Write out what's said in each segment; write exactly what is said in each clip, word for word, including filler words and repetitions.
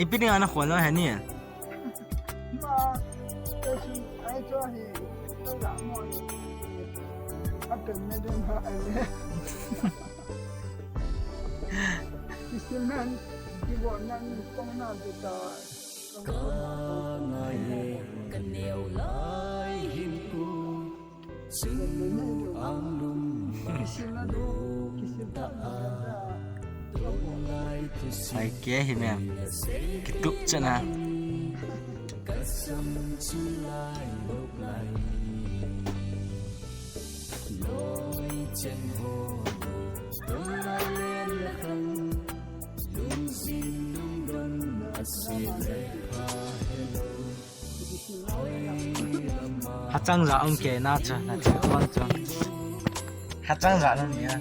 Ipi dinga nakhon lou heni? Ma, kasi, ai, cho hi, to la mo ni. Apen me den ha, ai le. Kisimen, kibo nan, kong na de ta. Ka ngai e, ka neo lai hin ku. Ai ke hi mem. Kitup chana. Hachang ja ong ke na cha, na cha kon cha. Hachang ja na ni a.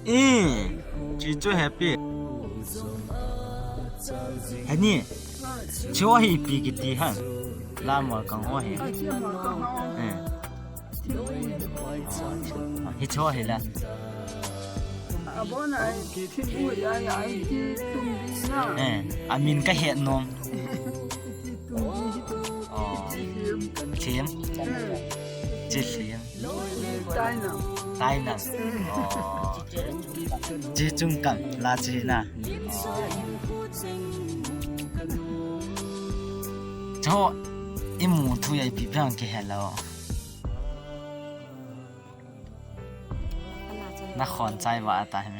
Eh, chi chu happy. Heni, chi ho hi ipi kiti ham? Lamol kang ho hi. Eh. Hi chi ho hi la. Abon ai, thim u ya ya, ai, ti tum bi na. Eh, amin ka het nom. Ti tum bi. Oh. Thim. Thim. Eh. Chi thim. Tainang. Tainang. Oh. Chi chung kang la chi na. Oh. Cho imu thu ya ipi phang ke hello. Nakhon chai va ta hi.